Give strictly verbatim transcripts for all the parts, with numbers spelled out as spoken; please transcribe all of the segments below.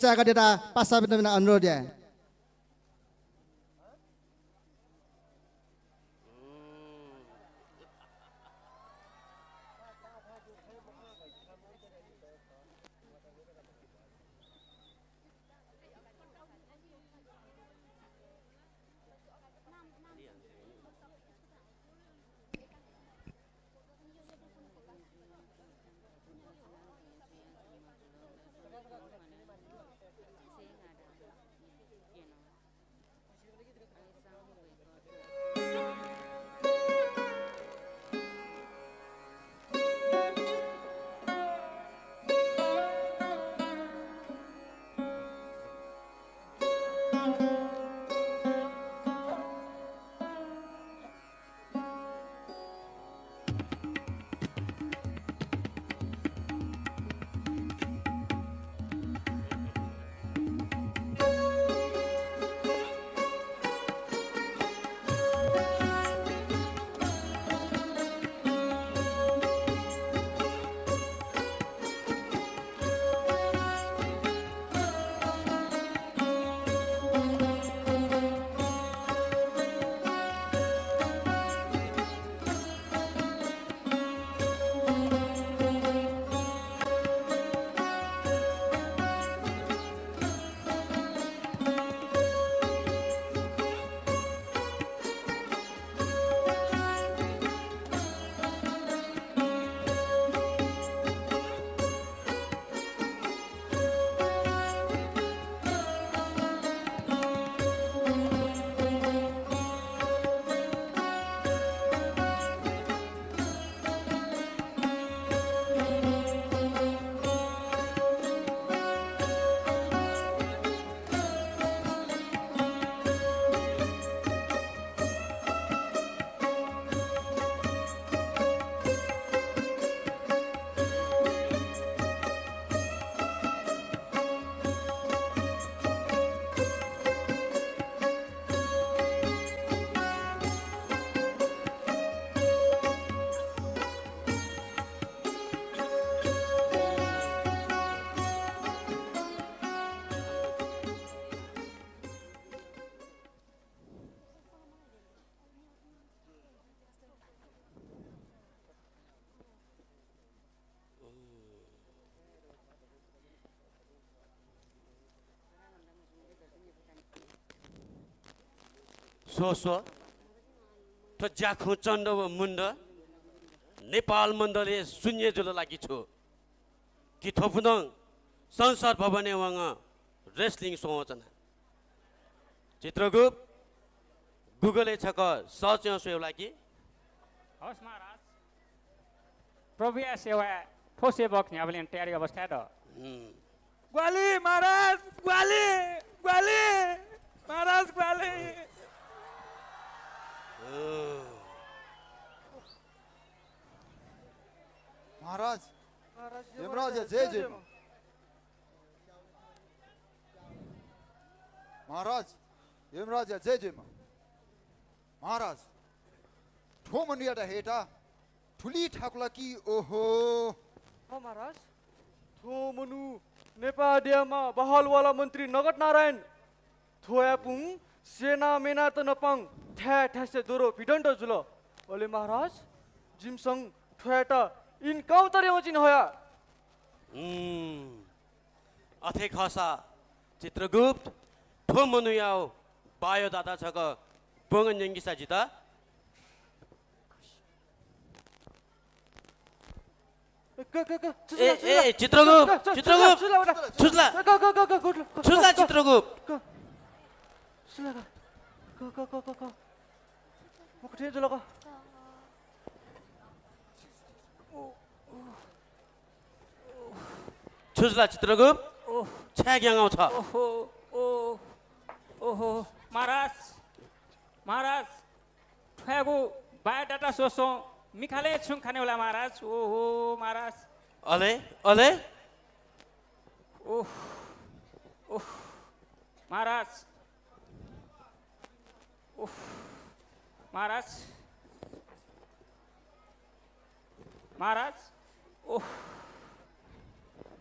चाय्‌कादियात पासापिन्त मिनाः अनुरोध याये। स्व, स्व। थ्व ज्याखुँ चण्ड व मुण्ड नेपाल मण्डलय् शून्य जुल ला कि छु? कि थ्व पुन्हं संसद भवनय् वंगः wrestling स्वं वचना। चित्रगुप्त, Google-य् छकः search यानाः स्वये ला कि? हवस् महाराज। प्रभुया सेवाय् थ्व सेवक न्ह्याबलें तयारी अवस्थाय् दु। हम्म। ग्वाहालि महाराज, ग्वाहालि, ग्वाहालि, महाराज ग्वाहालि। हम्म। महाराज, महाराज, यमराज, जय जय मा। महाराज, यमराज, जय जय मा। महाराज, थ्व मनूयात हयेत थुलि थाकु ला कि? ओहो। हँ महाराज, थ्व मनू नेपाः देयाम्ह बहलवाला मन्त्री नगद नारायण। थ्वयापुं सेना मेनात नपां थाय् थासय् द्वरं भिडन्त जुल। अले महाराज, जिमिसं थ्वयात encounter यानाच्वने हया। हम्म। अथे खःसा चित्रगुप्त, थ्व मनूया biodata छकः ब्वंगः न्यंकिसा जितः। क, क, क, छु ए, ला, छु ए, ला? चित्रगुप्त, क, क, चित्रगुप्त, छु ला, छु ला? छु ला? क, क, क, क, क, छु ला क, क, चित्रगुप्त? क, छु ला क? क, क, क, क, क, क। म कथं जुल क? छु जुल ला चित्रगुप्त? ओह। छाय् ग्यानागु छ? ओहो, ओह, ओहो, महाराज, महाराज, थ्वयागु biodata स्वस्वं मिखालय् छुं खाने वल महाराज। ओहो, महाराज। अले, अले? ओह, ओह, महाराज। ओह, महाराज। महाराज, ओह,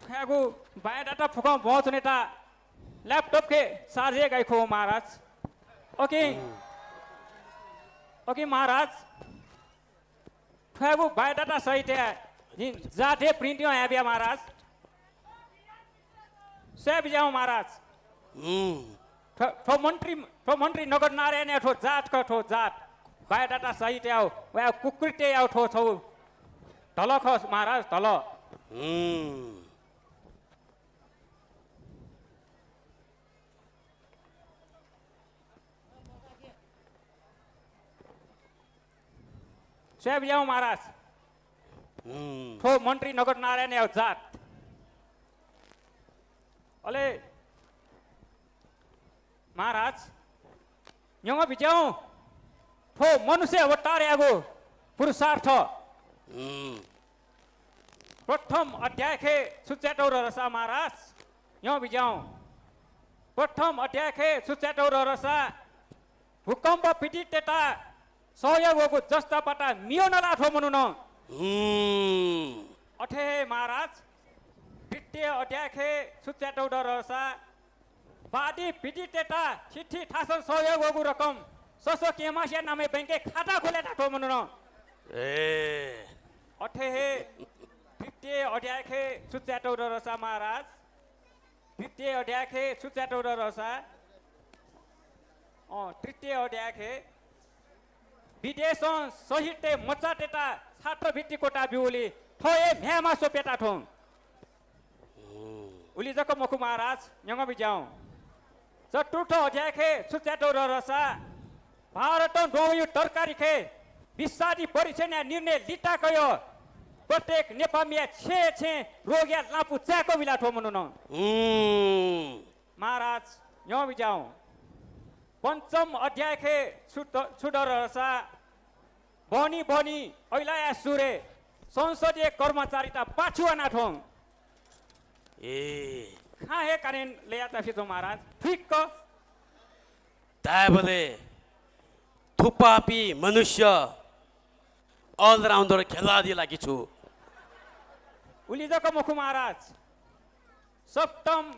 थ्वयागु biodata फुक्कं ब्वंच्वनेत ल्यापटप खे सार्जे गाइ खो महाराज। ओके। ओके महाराज। थ्वयागु बायोडाटा सहित जिं जाते प्रिन्ट याये बिया महाराज। स्वये बिज्याहुँ महाराज। हम्म। थ्व, थ्व मन्त्री, थ्व मन्त्री नगद नारायणया थ्व जात खः, थ्व जात। बायोडाटा सहित याउ, वया कुकृत्य याउ थ्व छौ धल खः महाराज, धल। हम्म। स्वये बिज्याहुँ महाराज। हम्म। थ्व मन्त्री नगद नारायणया जात। अले महाराज, न्यंगः बिज्याहुँ। थ्व मनुष्य अवतारयागु पुरुषार्थ। हम्म। प्रथम अध्याय खे छु च्वयातःगु दु धाःसा महाराज, न्यंगः बिज्याहुँ। प्रथम अध्याय खे छु च्वयातःगु दु धाःसा भूकम्प पीडिततय्त सहयोग वःगु जस्ता पाता मियो नला थ्व मनुनं। हम्म। अथे हे महाराज, द्वितीय अध्याय खे छु च्वयातःगु दु धाःसा बाढी पीडिततय्त थीथी थासं सहयोग वःगु रकम ससो केहेँमासिया नामय् बैंकय् खाता खोले धाः थ्व मनुनं। ए। अथे हे तृतीय अध्याय खे छु च्वयातःगु दु धाःसा महाराज, तृतीय अध्याय खे छु च्वयातःगु दु धाःसा, अँ, तृतीय अध्याय खे विदेशं शहीदतय् मचातय्त छात्रवृत्ति कोटा ब्यूगुलिं थ्व हे म्ह्याय्मा स्वप्यता थ्वं। उलि जक मखु महाराज, न्यंगः बिज्याहुँ। चतुर्थ अध्याय खे छु च्वयातःगु दु धाःसा, भारतं द्वहंयु तरकारी खे विषादी परीक्षणया निर्णय लिता कयाः प्रत्येक नेपाःमिया छेँय् छेँय् रोगया लापु चाय्कः बिला थ्व मनुनं। हम्म। महाराज, न्यंगः बिज्याहुँ। पञ्चम अध्याय खे छु द-, छु दु धाःसा, बहनी बहनी अइलाया सुरे संसदीय कर्मचारीत पाछु याना थ्वं। ए। खँ हे काने लया चाफि च्वं महाराज। ठिक्क। धायेबलय् थुपापी मनुष्य all-rounder खेलाडी ला कि छु? उलि जक मखु महाराज। सप्तम,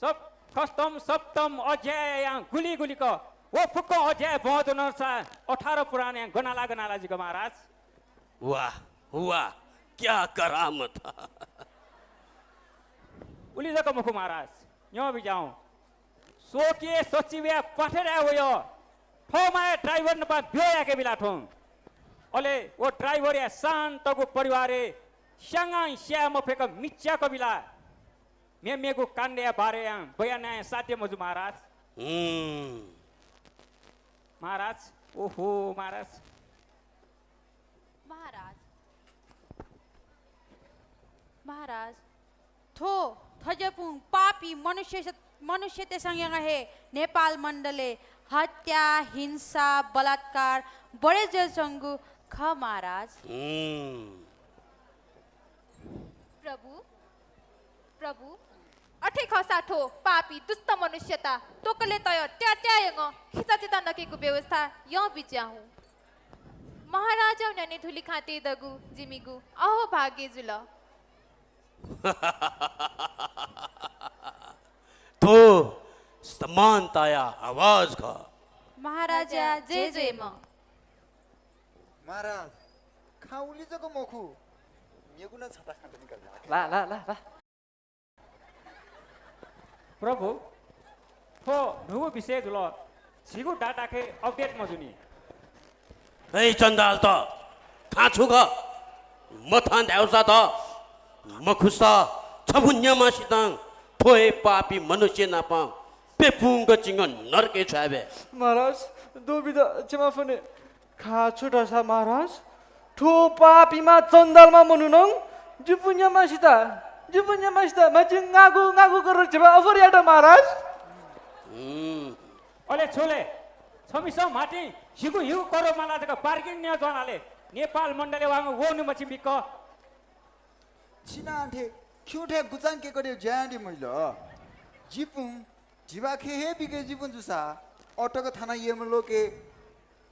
सप-, खष्टम सप्तम अध्यायया गुलि गुलिक व फुक्क अध्याय बहःजूसा अठार पुराणया गनाला गनाला जिक महाराज। वाह, वाह, क्या करामत। उलि जक मखु महाराज, न्यंगः बिज्याहुँ। स्वकीय सचिवया क्वाथय् वयाः थःम्हया ड्राइभर नाप ब्यः याके बिला थ्वं। अले व ड्राइभरया शान्तगु परिवारय् स्यानां स्याये मफय्क मिच्याक बिला। मेमेगु काण्डया बारेयां बयान याये साध्य मजू महाराज। हम्म। महाराज, ओहो महाराज। महाराज, महाराज, थ्व थज्याःपिं पापी मनुष्य, मनुष्यतय्सं यानाः हे नेपाल मण्डलय् हत्या, हिंसा, बलात्कार बढे जुयाच्वंगु खः महाराज। हम्म। प्रभु, प्रभु, अथे खःसा थ्व पापी दुष्ट मनुष्यत त्वकले तयाः त्यात्यायंगः खिचातय्त नकेगु व्यवस्था यानाबिज्याहुँ। महाराजया न्ह्यःने थुलि खँ तयेदीगु जिमिगु अहोभाग्य जुल। थ्व समानताया आवाज खः। महाराजया जय जयमा। महाराज, खँ उलि जक मखु, मेगु नं छता खँ दनि का। ला, ला, ला, ला। प्रभु, थ्व न्हूगु विषय जुल, झीगु डाटाखे update मजूनि। हे चण्डालत, खँ छु खः? मथां धायेवं सा त, मखुसा छपु न्याम्हसितं थ्व हे पापी मनुष्य नाप प्यपुंक चिंक नरकय् छ्वये बे। महाराज, द्वःबिदा क्षमा फ्वने। खः छु धाःसा महाराज, थ्व पापीम्ह चण्डालम्ह मनुनं जिपु न्याम्हसित, जिपु न्याम्हसित म्हाचिं नागू नागू करोड ध्यबा offer यात महाराज। हम्म। अले छु ले, छमिसं म्हाचिं झिगू हिगू करोड माला जक bargain यानाः ज्वनाले नेपाल मण्डलय् वंगु वःनि मछि बिक। छिनाथे खिउँथाय् गुचां केकरे ज्या यानादी मजिल। जिपुं धिबा खे हे बिके जिपुं जूसा अटक थाना येमलोके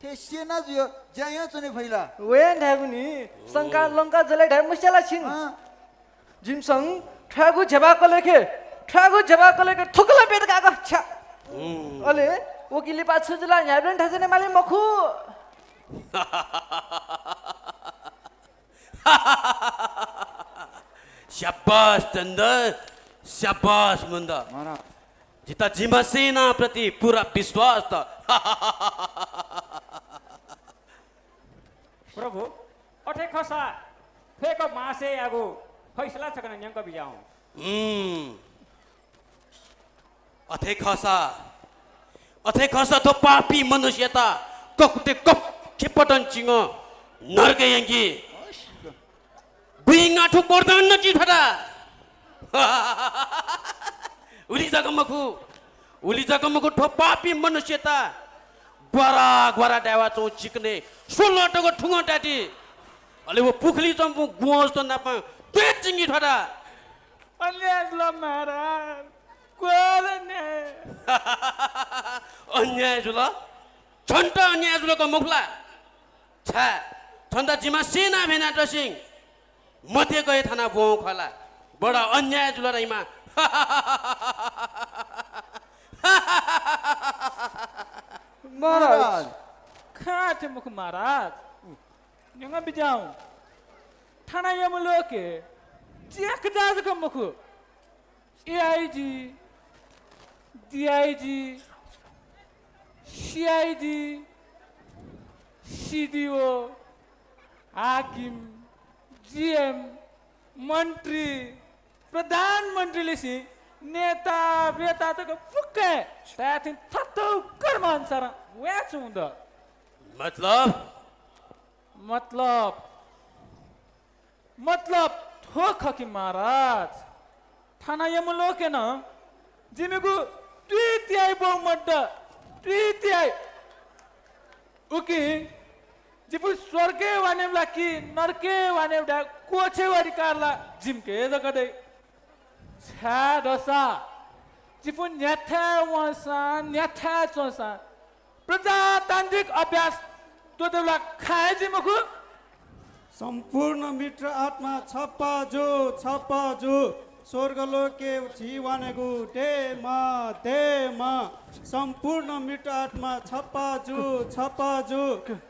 थें स्यना जुयाः ज्या यानाच्वने फइ ला? वय् धायेगु नि, संका लंका जलय् धाये मस्यू ला छिं? अँ। जिमिसं थ्वयागु ध्यबा कलय् खे थ्वागु जवाब कलेक थुकल बेत कागः छ्या। अले वकिली पा छु जुला न्यायब्रेन थासने माली मखु। स्याबास चन्द, स्याबास मुन्द। महाराज। जिता जिमा सेना प्रति पूरा विश्वास त। प्रभु, अथे खःसा थ्वय्क मासेयागु फैसला छकः नं न्यंक बिज्याहुँ। हम्म। अथे खःसा, अथे खःसा थ्व पापी मनुष्यता ककुटे कप खिपटन चिंगः नरकय् यंकि। बुइंगा थु वरदान नं ति थदा। उलि जक मखु, उलि जक मखु, थ्व पापी मनुष्यता ग्वारा ग्वारा दाय्वा च्वं चिकने स्वल्ह तक थुंगः ताति। अले व पुखुली च्वंपु ग्वंस्त नाप त्वय् चिंगि थदा। अन्याय जुल महाराज, घोर अन्याय। अन्याय जुल? छन्त अन्याय जुल का मखु ला? छाय्, छन्त जिमा सेना भेना तसिं मते गए थाना ब्वं खला। बडा अन्याय जुल रे इमा। महाराज। खा थें मखु महाराज। न्यंक बिज्याहुँ। थाना यमलोके ज्याकजा जक मखु। एआइजी, डिआइजी, सिआइडी, सिडिओ, हाकिम, जिएम, मन्त्री, प्रधानमन्त्रीलिसे नेता बेता तक फुक्कं धाये थें थथौ कर्म अनुसारं वयाच्वंगु दु। मतलब? मतलब, मतलब थ्व खः कि महाराज, थाना यमलोके नं जिमिगु तुइ तिहाइ ब्वं मदु, तुइ तिहाइ। उकिं जिपु स्वर्गय् वानेबला कि नरकय् वानेबला क्वःछेउ अधिकार ला जिमिके जक दइ। छाय्‌धाःसा जिपु न्ह्याथाय् वंसां न्ह्याथाय् च्वंसां प्रजातान्त्रिक अभ्यास त्वःतेबला खँ हे जुइ मखु। सम्पूर्ण मृत आत्मा छप्पा जु, छप्पा जु। स्वर्गलोके झी वानेगु दयेमा, दयेमा। सम्पूर्ण मृत आत्मा छप्पा जु, छप्पा जु।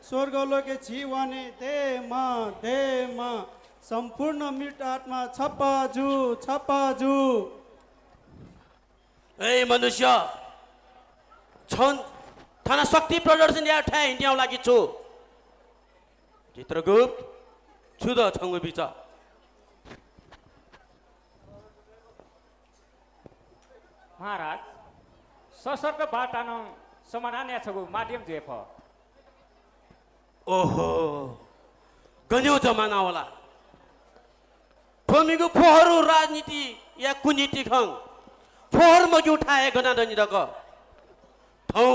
स्वर्गलोके झी वाने दयेमा, दयेमा। सम्पूर्ण मृत आत्मा छप्पा जु, छप्पा जु। ए मनुष्य, छं थाना शक्ति प्रदर्शन याये थाय् हिन्तियाउ लागि छु? चित्रगुप्त, छु द छंगु बिचाः? महाराज, सशर्त वार्ता नं समाधान याये छगू माध्यम जुइ फः। ओहो, गन्यौ जमाना वला। थ्व मेगु फोहरु राजनीतिया कुनीति खं। फोहर मज्यू थाय् हे गना दनि दक। थौं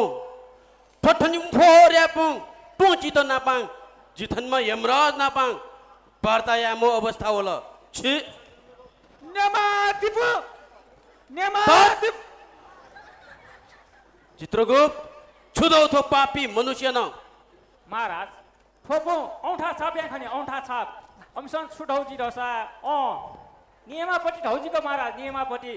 थ्व थनिं फोहर यायेपुं तुं चित नापां, जि थनिम्ह यमराज नापां वार्ता यायेम्ह अवस्था वल। छि। न्यमा तिपु। न्यमा तिपु। चित्रगुप्त, छु दौ थ्व पापी मनुष्य नं? महाराज, थ्वपुं औंठा छाप याये खनी, औंठा छाप। अमिसं छु धौ जि धसा, अँ, नियमापति धौ जिक महाराज, नियमापति।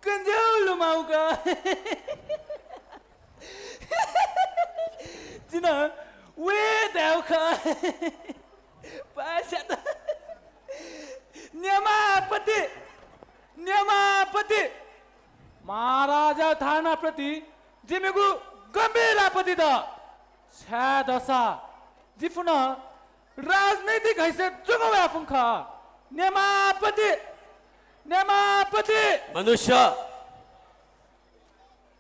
कन्ज्याउ लुमाउका। जिन वे धाउ खा। पास्यात। न्यमापति, न्यमापति। महाराजा थाना प्रति जिमिगु गम्भीर आपत्ति द। छाय् धसा जिफुन राजनैतिक हैसियत जुगु वयापुं खः। न्यमापति, न्यमापति। मनुष्य,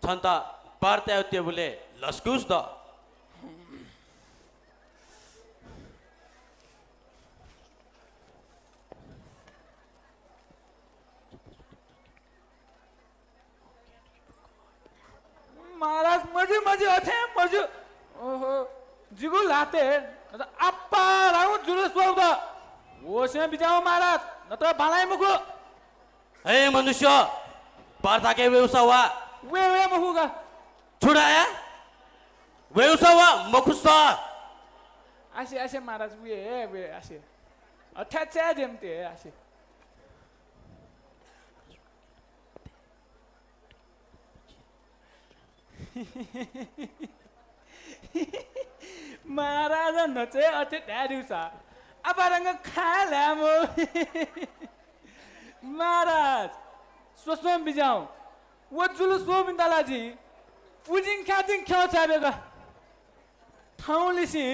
छन्त वार्ताया टेबुलय् लसकुस द। महाराज, मजू, मजू, अथे मजू। ओहो, जिगु ल्हातय् आप्पा धाःगु जुलुस वःगु द। होसय् बिज्याहुँ महाराज, नत्र बांलाइ मखु। हे मनुष्य, वार्ताके वेउसा वा। वे, वे मखु का। छु धाये? वेउसा वा, मखुसा। आसे, आसे महाराज, वे, वे, आसे। अथाय् चाये देमते आसे। महाराज न्हचय् अथे धाये दिउसा आपारंग खाये ल्हायेमो। महाराज, स्वस्वं बिज्याहुँ। व जुलु स्वःपिन्त ला जिं पुजिं ख्यातिं ख्यः छाय्‌बेक। थौंलिसे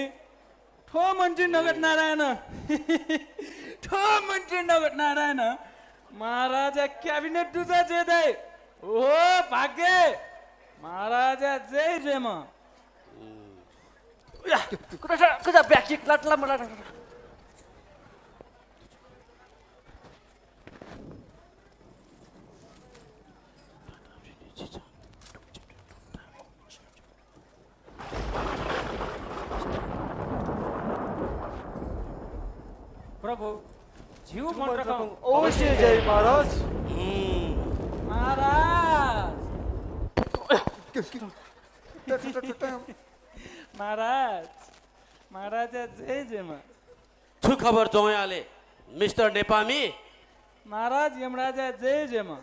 थ्व मन्त्री नगद नारायण, थ्व मन्त्री नगद नारायण महाराजा cabinet दुजः जय दाइ। ओहो भाग्य, महाराजा जय जयमा। या, कता, कता back kick लात ला मला। प्रभु, झिउ मन्त्रकं अवश्य जय महाराज। महाराज। महाराज, महाराजा जय जयमा। छु खबर ज्वयाले, मिस्टर नेपामी? महाराज यमराजा जय जयमा।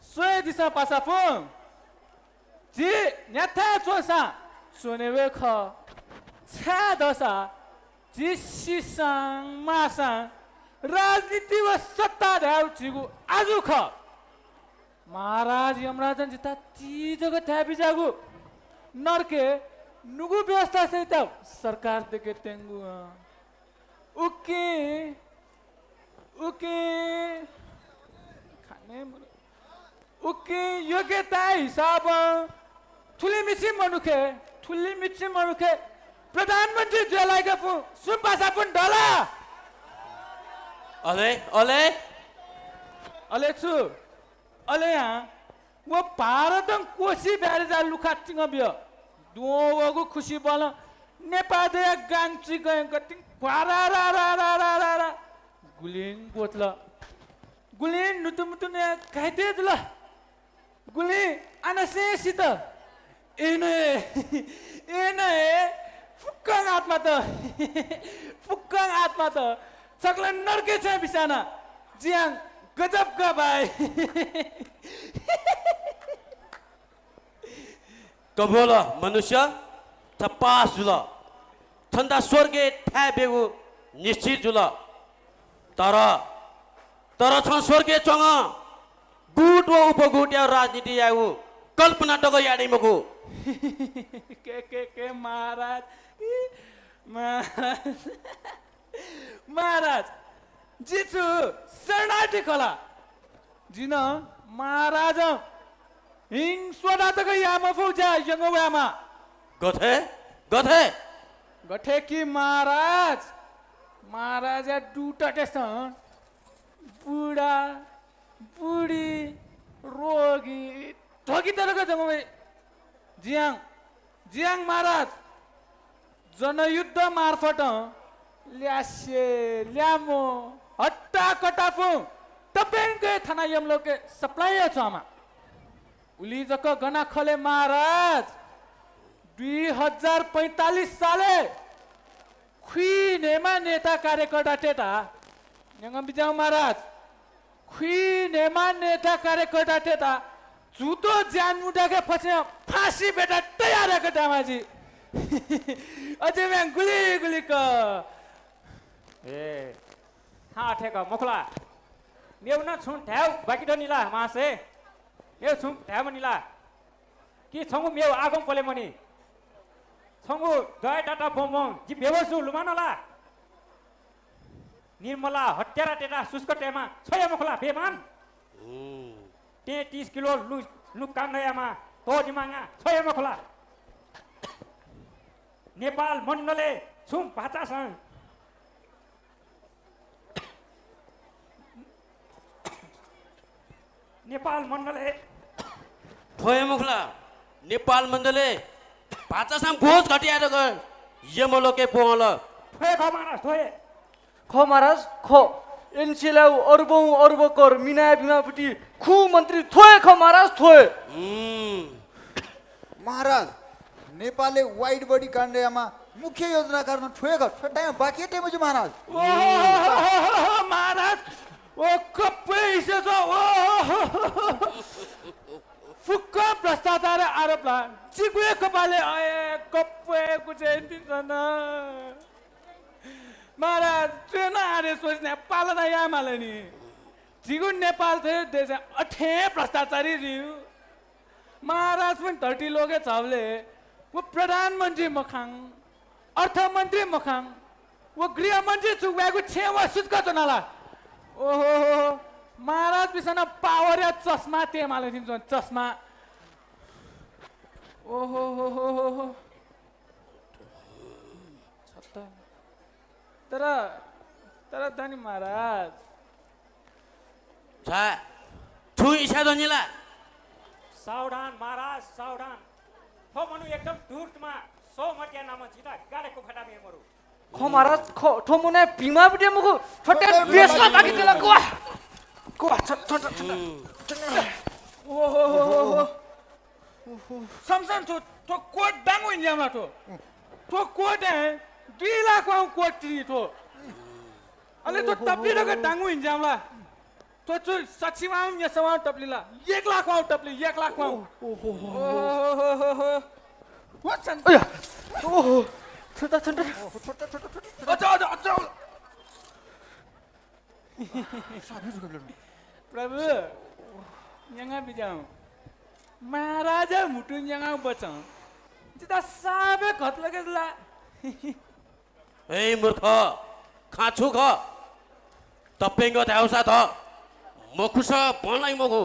स्वये दिसँ पासापुं, जि न्ह्याथाय् च्वंसां च्वने वये खः। छाय्‌धाःसा जि सिसां माःसां राजनीति व सत्ता धायेगु झीगु आजु खः। महाराज यमराजं जितः ति जक धाये बिज्याःगु नरकय् नुगः व्यवस्था सहित सरकार दय्‌के त्यंगु। उकिं, उकिं, खाने मरु। उकिं योग्यताया हिसाबं थुलिमछि मनुखे, थुलिमछि मनुखे प्रधानमन्त्री जुया लाइगु फु सुम्पासा पुन दला। अले, अले? अले छु? अले यां व भारतं कोशी ब्यारेजया लुखा तिंगः बिया। दुवं वःगु खुसि बलं नेपाः दया गांची गय् गतिं क्वारारारारारारा गुलिं ग्वतल। गुलिं नुतुमुतु नया घाइते जुल। गुलिं आनसें सित। अय्‌नं हे, अय्‌नं हे फुक्कं आत्मात, फुक्कं आत्मात छकलं नरकय् छ्वये बिस्याना। जियां गजब ग बाय्। कबुल मनुष्य, छ पास जुल। छन्त स्वर्गय् थाय् ब्यूगु निश्चित जुल। तर, तर छं स्वर्गय् च्वंगः गुट व उपगुटया राजनीति यायेगु कल्पना तक याये मखु। के, के, के महाराज, ई, महाराज। महाराज, जि छु शरणार्थी खः ला? जिं महाराजं हिंस्वदा तक याये मफु ज्या यंगः वयेमाः। गथे? गथे? गथे कि महाराज, महाराजया दुतय्‌सं बुढा, बुढी, रोगी, धोगीत तक जंगः वइ। जियां, जियां महाराज, जनयुद्ध मार्फतं ल्यासे, ल्यामो, हट्टा कटापुं तप्यंक थाना यमलोकय् supply याये च्वंम्ह। उलि जक गना खले महाराज, दुई हजार पैंतालिस सालय् खुइन्हय्‌म्ह नेता कार्यकर्तातय्‌त न्यंगः बिज्याहुँ महाराज। खुइन्हय्‌म्ह नेता कार्यकर्तातय्‌त झुठो ज्यानमु दाके फसिया फाँसी बेटा तयार याका दामा जि। अझ म्यां गुलि गुलि क। ए, हां अथे का मखु ला। मेगु नं छुं धायेगु बाकी दनि ला महाशय? मेगु छुं धाये मनि ला? कि छंगु मेगु आगम पले मनि? छंगु दया दाता बमं जि बेहोस जू लुमान ला? निर्मला हत्यारातय्‌त सुस्क तयेमा छ हे मखु ला बेमान? हम्म। तैंतिस किलो लु-, लुँ कान यामा तःदिमांगा छ हे मखु ला? नेपाल मण्डलय् छुं भाचासां नेपाल मण्डलय् थ्व हे मखु ला? नेपाल मण्डलय् भाचासां भोज घटे यायेत यमलोकय् ब्वंल। थ्व हे खः महाराज, थ्व हे। खः महाराज, खः। एनसिएलया अरबौं अरब कर मिनाय् बिमापति खुं मन्त्री थ्व हे खः महाराज, थ्व हे। हम्म। महाराज, नेपालय् wide body काण्डयामा मुख्य योजनाकार नं थ्व हे खः। थ्व time बाकी हे तये मज्यू महाराज। ओहो, महाराज, ओ कप्पे हिसे छ, ओहो। फुक्क भ्रष्टाचार आरोप ला। जिगु हे कपालय् अये कप्पे कुचेन्ति सन। महाराज, च्वय् नं आदेश वइस नं पालना याये माल नि। झीगु नेपाल थें देशय् अथें भ्रष्टाचारी जुइ। महाराज पनि धरती लोकय् झाःबलय् व प्रधानमन्त्री मखं, अर्थमन्त्री मखं, व गृहमन्त्री छु वयेगु छेँय् व सुचुक च्वना ला? ओहो, महाराजपिसं नं power या चस्मा तये माल नि, चस्मा। ओहो। छत्ता। तर, तर दानी महाराज। छाय्? छुं इच्छा दनि ला? सावधान महाराज, सावधान। थ्व मनू एकदम धूर्तमा, सौ मतिया नाम जिता गाडे कुखटा मेमरु। खः महाराज, खः, थ्व मनूया भिमा बिटे मखु, थ्वते बेसला ताकि तेला, क्वा। क्वा, छ, छ, छ, छ। ओहो। समसन, थ्व, थ्व कोट दांगु इन्ज्याम ला थ्व। थ्व कोट हे दुई लाख वां कोट तिनि थ्व। अले थ्व तप्लि दक दांगु इन्ज्याम ला। थ्व छु सछि वां न्यासः वां तप्लि ला। एक लाख वां तप्लि, एक लाख वां। ओहो। व छन। अया। ओहो। छन्त, छन्त। अझ, अझ, अझ। प्रभु, न्यंगा बिज्याहुँ। महाराजया म्हुतुं न्यंगा बचं। जितः साप हे घत लगे जुल ला। ए मूर्ख, खँ छु खः? तप्यंक धाःसा ध, मखुसा बल्लाइ मखु।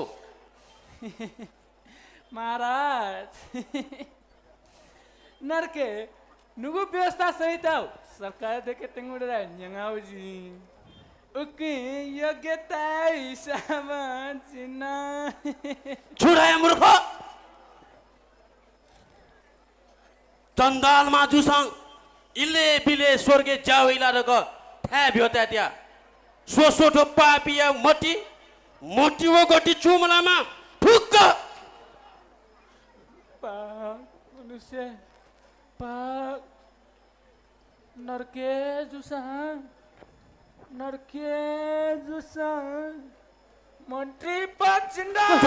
महाराज, नरकय् नुगः व्यवस्था सहित सरकार दय्केत्यंगु दु ला न्यंगा जुइ। उकिं योग्यता हिसाबं जिं नं। छु धाये मूर्ख? चण्डालमा जूसां इलय् बिलय् स्वर्गय् ज्या वइ ला धकाः थाय् ब्यताय् त्या। स्व स्व थ्व पापीया मति, मति व गति चूम्ह लामा फुक्क। पाप मनुष्य, पाप नरकय् जूसां, नरकय् जूसां मन्त्री पद जिन्दाबाद।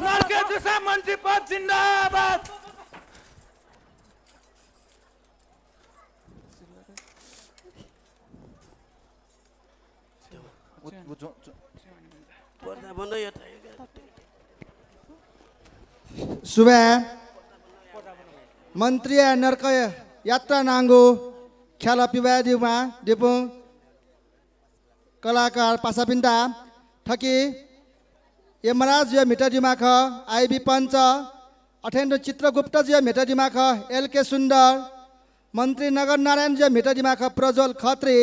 नरकय् जूसां मन्त्री पद जिन्दाबाद। सुभाय्। मन्त्रीया नरक यात्रा नांगु ख्यालः पिवाये दीम्ह दिपुं कलाकार पासापिन्त। थुकी यमराज जुयाः म्हितादीम्ह खः आइबी पञ्च, अथें तुं चित्रगुप्त जुयाः म्हितादीम्ह खः एलके सुन्दर, मन्त्री नगरनारायण जुयाः म्हितादीम्ह खः प्रज्वल खत्री,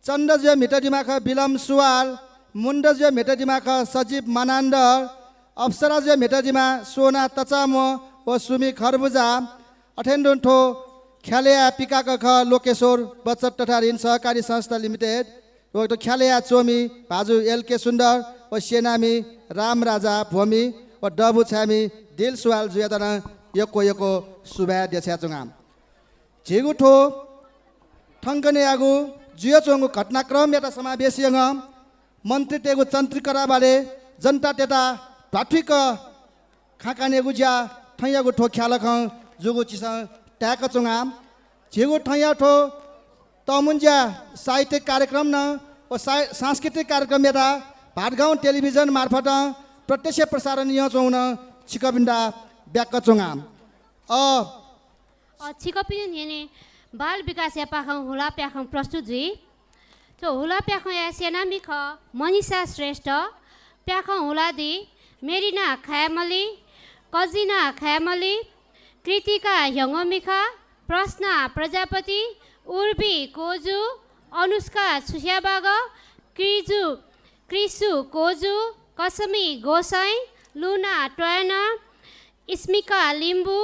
चण्ड जुयाः म्हितादीम्ह खः बिलम सुवाल, मुण्ड जुयाः म्हितादीम्ह खः सजीव मानान्धर, अप्सरा जुयाः म्हितादीम्ह सोना तचाम्ह व सुमि खरबुजा। अथें तुं थ्व ख्यालया पिकाक खः लोकेश्वर बचत तथा ऋण सहकारी संस्था लिमिटेड। व थ्व ख्यालया च्वमि भाजु एलके सुन्दर व सेनामि रामराजा भ्वमि व दबू छाय्‌मि दिल सुवाल जुयात नं यक्व यक्व सुभाय् देछानाच्वना। झीगु थ्व थौंकन्हय्‌यागु जुयाच्वंगु घटनाक्रमयात समावेश यानाः मन्त्रीतय्‌गु चन्त्रिकरा बारे जनतातय्‌त ध्वाथुइक खँ कनेगु ज्या थौंयागु थ्व ख्यालखं जूगु झीसं ताय्‌काच्वना। झीगु थौंया थ्व तःमुंज्या साहित्यिक कार्यक्रम नं व सा-, सांस्कृतिक कार्यक्रमयात भादगाउँ टेलिभिजन मार्फत प्रत्यक्ष प्रसारण यानाच्वंगु नं छिकपिन्त ब्याकाच्वना। अ, अ, छिकपिनि न्ह्यःने बाल विकासया पाखें हुला प्याखं प्रस्तुत जुइ। थ्व हुला प्याखंया सेनामि खः मनिषा श्रेष्ठ, प्याखं हुलादी मेरिना खय्‌मली, कजिना खय्‌मली, कृतिका ह्यंगोमिखा, प्रश्ना प्रजापति, उर्वी कोजु, अनुष्का छुस्याबाग, क्रिजु, क्रिसु कोजु, कसमी गोसाइँ, लुना ट्वायना, स्मिका लिम्बू,